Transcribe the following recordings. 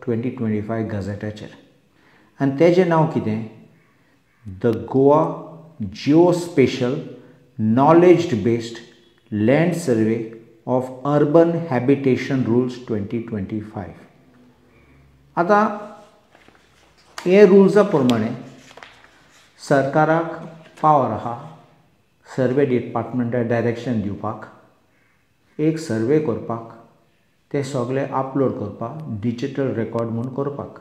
2025 गजेटाचेर आनी तेजें नांव कितें? The Goa geospatial knowledge based land survey of urban habitation rules 2025. आतां हे रुल्सा प्रमाणे सरकाराक पावर आहा सर्वे डिपार्टमेंटाक डायरेक्शन दिवपाक, एक सर्वे करपाक, ते सगळे अपलोड करपाक, डिजिटल रेकॉर्ड म्हूण करपाक.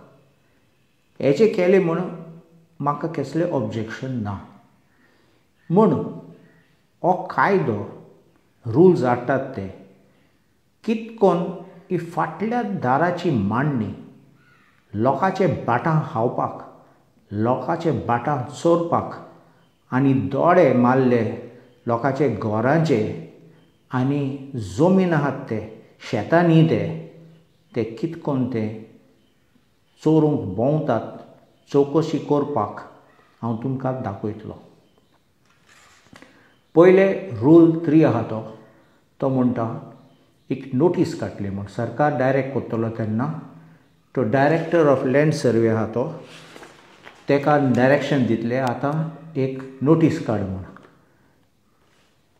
हेचें केलें म्हूण म्हाका कसलें ऑब्जेक्शन ना. म्हूण हो कायदो रुल्स हाडटात ते कितकोन ही फाटल्या दाराची मांडणी लोकांचे बाटां खावपाक, लोकांचे बाटां चोरपाक आनी दोळे मारले लोकांचे घरांचे आनी जमीन आहात ते शेतां न्ही ते ते कितकोन ते चोरूंक भोंवतात चवकशी करपाक हांव तुमकां दाखयतलो. पयले रूल 3 आहा तो तो म्हणटा एक नोटीस काडली म्हूण सरकार डायरेक्ट करतलो तेन्ना तो डायरेक्टर ऑफ लँड सर्वे आहा तो तेका डायरेक्शन दितले आतां एक नोटीस काड म्हूण.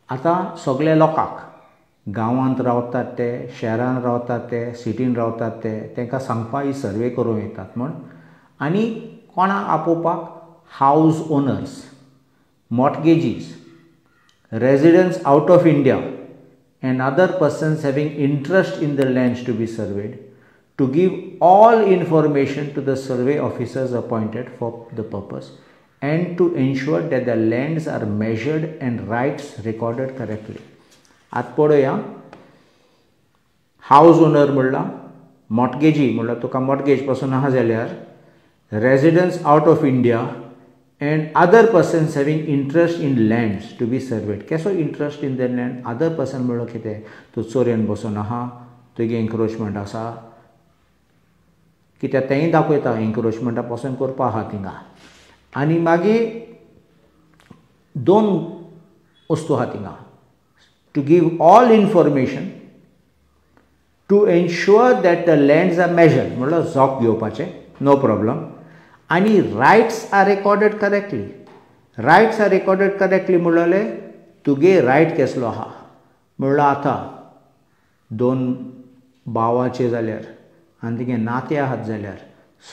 आतां सगल्या लोकांक गांवांत रावतात ते, शहरांत रावतात ते, सिटीन रावतात ते, तांकां सांगपाक ही सर्वे करूंक येतात म्हूण. आनी कोणाक आपोवपाक? House owners, mortgagees, residents out of India and other persons having interest in the lands to be surveyed to give all information to the survey officers appointed for the purpose and to ensure that the lands are measured and rights recorded correctly. आतां पळोवया, house owner म्हणला, मॉर्टगेजी म्हणल्यार तुका mortgage पासून आहा जाल्यार, residents out of India and other persons having interest in lands to be surveyed. केसो interest in the land? Other person म्हणलो कितें? तूं चोरयेन बसून आहा, तुगे एन्क्रोचमेंट आसा, कित्याक तेंय दाखयता एन्क्रोचमेंटा पासून करपा आहा थिंगा. आनी मागीर दोन वस्तू आहा थिंगा, to give all information to ensure that the lands are measured म्हणल्यार झोक घेवपाचें, नो प्रॉब्लम. आनी rights are recorded correctly. Rights are recorded correctly म्हणलें तुगे रायट केसलो आहा म्हणल्यार आतां दोन भावाचे जाल्यार आनी तुगे नाते आहात जाल्यार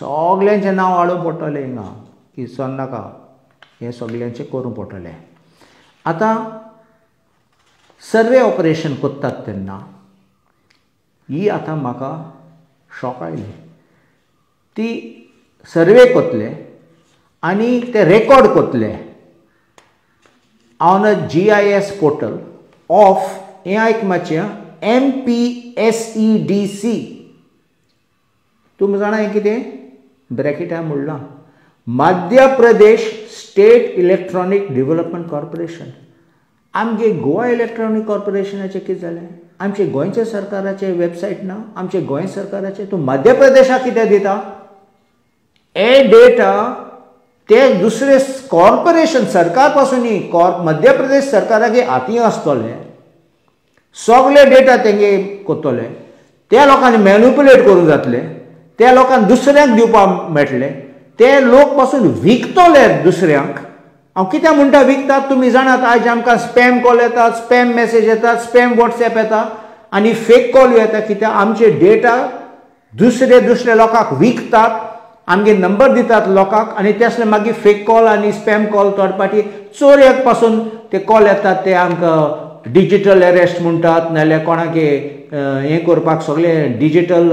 सगल्यांचें नांव हाडूंक पडटलें हिंगा, किसोन नाका, हें सगल्यांचें करूंक पडटलें. आतां सर्वे ऑपरेशन करतात तेन्ना ही आतां म्हाका शॉक आयली. ती सर्वे करतले आनी ते रेकॉर्ड करतले on a GIS portal of, हें आयक मातशें, MPSEDC. तुमी जाणा हें कितें? ब्रॅकेटान म्हणलां Madhya Pradesh state electronic development corporation. आमगे गोवा इलेक्ट्रॉनीक कॉर्पोरेशनाचें कितें जालें? आमचे गोंयच्या सरकाराचें वेबसायट ना, आमचे गोंय सरकाराचें, तूं मध्य प्रदेशाक कित्याक दिता हे डेटा? ते दुसरे कॉर्पोरेशन सरकार पासून न्ही, मध्य प्रदेश सरकारागे हातीं आसतले, सगळे डेटा तेंगे करतले, त्या लोकांनी मॅन्युपुलेट करूंक जातले, त्या लोकांक दुसऱ्यांक दिवपाक मेळटले, ते लोक पासून विकतले दुसऱ्यांक. हांव कित्याक म्हणटा विकतात? तुमी जाणात आयज आमकां स्पॅम कॉल येतात, स्पॅम मॅसेज येतात, स्पॅम वॉट्सएप येता आनी फेक कॉल येता. कित्याक आमचे डेटा दुसरे दुसरे लोकांक विकतात, आमगे नंबर दितात लोकांक आनी तेसले मागीर फेक कॉल आनी स्पॅम कॉल थर्ड पार्टी चोरयेक पासून ते कॉल येतात, ते आमकां डिजिटल अरेस्ट म्हणटात, नाजाल्यार कोणाक हें करपाक सगळें डिजिटल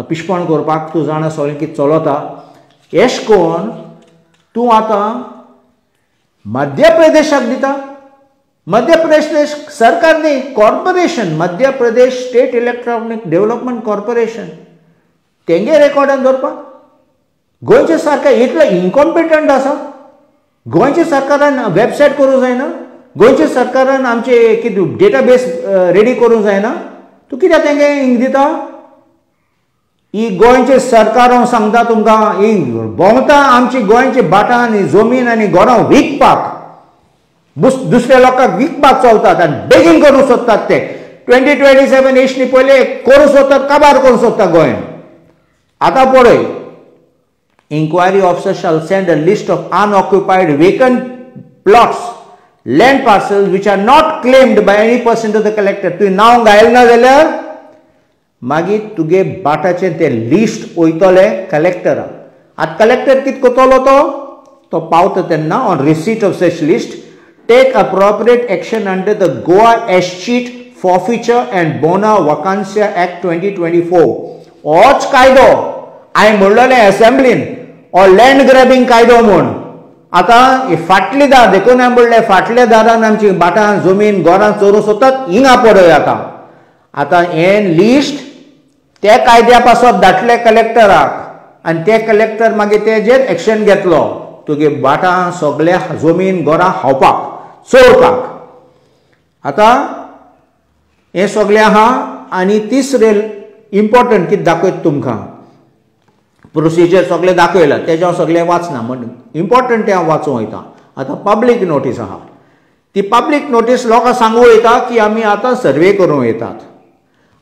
पिशपण करपाक तूं जाणा सगळें कितें चलता. एश कोन तूं आतां मध्य प्रदेशाक दिता. मध्य प्रदेश सरकार न्ही, corporation, Madhya Pradesh state electronic development corporation तेंगे रेकॉर्डान दवरपाक. गोंयचें सरकार इतलें इनकॉम्पिटंट आसा, गोंयच्या सरकारान वेबसायट करूंक जायना, गोंयच्या सरकारान आमचे कितें डेटाबेस रेडी करूंक जायना, तूं कित्याक तेंगे हिंग दिता? ही गोंयचें सरकार हांव सांगता तुमकां, ही भोंवता आमची गोंयची भाटां आनी जमीन आनी घरां विकपाक, दुसऱ्या लोकांक विकपाक चलतात आनी बेगीन करूंक सोदतात ते. 2027 एशनी पयले करूंक सोदतात, काबार करूंक सोदता गोंयान. आतां पळय, inquiry officer shall send a list of unoccupied vacant plots, land parcels which are not claimed by any person to the collector. तुवें नांव घायलें ना जाल्यार मागीर तुगे बाटाचें तें लिस्ट वयतलें कलेक्टराक. आतां कलेक्टर कितें करतलो तो तो पावता तेन्ना on receipt of such list take appropriate action under the Goa escheat forfeiture and bona vacantia act 2024. होच कायदो हांवें म्हणलेलें एसेंब्लीन, हो लँड ग्रॅबिंग कायदो म्हूण. आतां फाटली दार देखून हांवें म्हणलें फाटल्या दारान आमची भाटां जमीन घरां चोरूंक सोदतात, हिंगा पळय. आतां आतां हें लिस्ट त्या कायद्या पासत धाडलें कलेक्टराक आनी ते कलेक्टर मागीर तेजेर एक्शन घेतलो, तुगे भाटां सगल्या जमीन घरां खावपाक चोरपाक. आतां हें सगळें आहा. आनी तिसरें इम्पॉर्टंट कितें दाखयता तुमकां, प्रोसिजर सगळें दाखयलां तेजें हांव सगळें वाचना, म्हण इम्पॉर्टंट तें हांव वाचूंक वयता. आतां पब्लीक नोटीस आहा, ती पब्लीक नोटीस लोकांक सांगूंक वयता की आमी आतां सर्वे करूंक वयतात.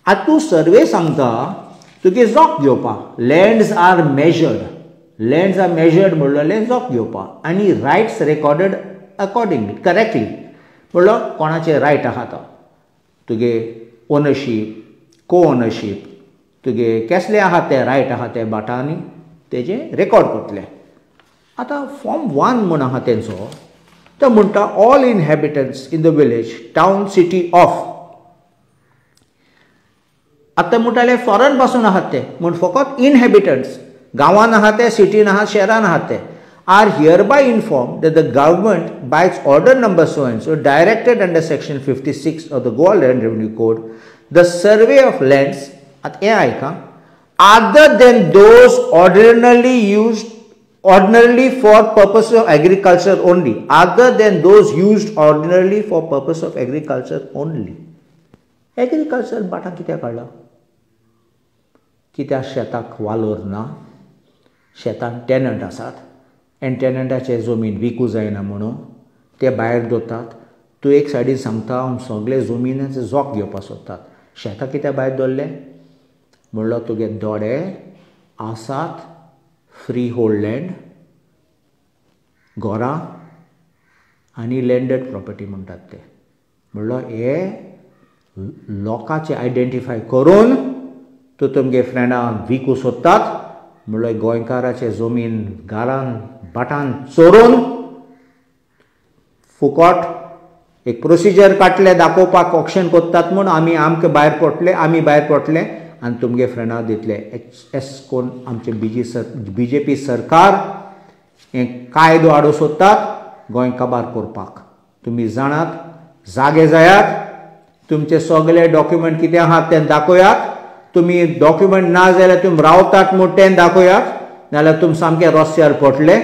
आतां तूं सर्वे सांगता तुगे जोक घेवपाक, lands are measured, lands are measured म्हणलें जोक घेवपाक आनी रायट्स रेकॉर्डेड अकॉर्डिंगली करेक्टली, म्हणलो कोणाचे रायट आहा तो, तुगे ओनरशीप, को ओनरशीप, तुगे केसले आहा ते रायट आहा ते भाटांनी तेजें रेकॉर्ड करतले. आतां फॉर्म 1 म्हूण आहा तेंचो, तो म्हणटा all inhabitants in the village, town, city of. आतां म्हणटाले फॉरन पासून आहात ते, म्हूण फकत इनहॅबिटंट्स गांवान आहा ते, सिटीन आहा, शहरान आहात ते, are hereby informed that the government by its order number so and so directed under section 56 of the Goa Land Revenue Code the survey of lands at आयका other than those ordinarily used ordinarily for purpose of agriculture only, other than those used ordinarily for purpose of agriculture only. Agriculture भाटां कित्याक काडला? कित्याक शेताक वालोर ना, शेतान tenant आसात आनी टेनंटाचे जमीन विकूं जायना म्हणून ते भायर दवरतात. तूं एक सायडीन सांगता हांव सगळे जमिनाचे जोक घेवपाक सोदतात, शेतां कित्याक भायर दवरलें? म्हणलो तुगे दोडे आसात फ्री होल्ड लँड, घरां आनी लँडेड प्रॉपर्टी म्हणटात ते. म्हणलो हे लोकांचे आयडेंटिफाय करून तूं तुमगे फ्रेंडांक विकूं सोदतात. म्हणल्यार गोंयकाराचे जमीन घरान भाटान चोरून फुकट एक प्रोसिजर काडले दाखोवपाक ऑक्शन करतात म्हूण आमी आमकां भायर पडले, आमी भायर पडले आनी तुमगे फ्रेंडां दितले. एस कोण आमचे बीजेपी सरकार हें कायदो हाडूंक सोदतात गोंय काबार करपाक. तुमी जाणात, जागे जायात, तुमचे सगळे डॉक्युमेंट कितें आहात तें दाखयात. तुमी डॉक्युमेंट ना जाल्यार तुमी रावतात म्हूण तें दाखयात, नाजाल्यार तुमी सामके रस्त्यार पडले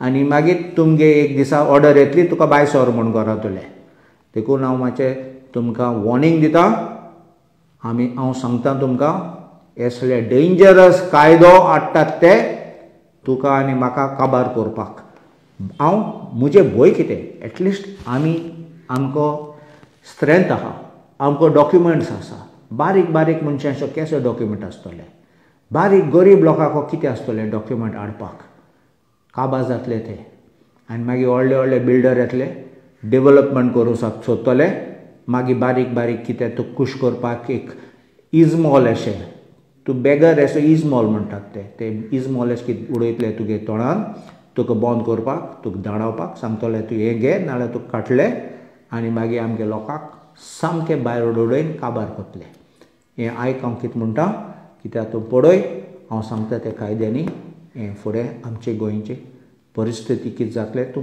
आनी मागीर तुमगे एक दिसा ऑर्डर येतली तुका भायर सर म्हूण घरांतले. देखून हांव मातशें तुमकां वॉर्निंग दिता, आमी हांव सांगता तुमकां असले डेंजरस कायदो हाडटात ते तुका आनी म्हाका काबार करपाक. हांव म्हजें भंय कितें, एटलिस्ट आमी आमकां स्ट्रेंथ आहा, आमकां डॉक्युमेंट्स आसा. बारीक बारीक मनशांचो केसो डॉक्युमेंट आसतले, बारीक गरीब लोकांक कितें आसतलें डॉक्युमेंट हाडपाक, काबार जातले ते. आनी मागीर व्हडले व्हडले बिल्डर येतले, डेवलपमेंट करूंक सोदतले, मागीर बारीक बारीक कितें तूं खूश करपाक एक इजमॉल अशें, तूं बेगर असो इजमॉल म्हणटात ते, ते इजमॉल अशें कितें उडयतले तुगे तोंडान, तुका बंद करपाक, तुका धाडावपाक सांगतले तूं हें घे नाजाल्यार तुका काडले आनी मागीर आमगे लोकांक सामकें भायर उडोवन काबार करतले. हें आयक हांव कितें म्हणटा, कित्याक तूं पळय हांव सांगता त्या कायद्यांनी हें फुडें आमचे गोंयची परिस्थिती कितें जातलें तूं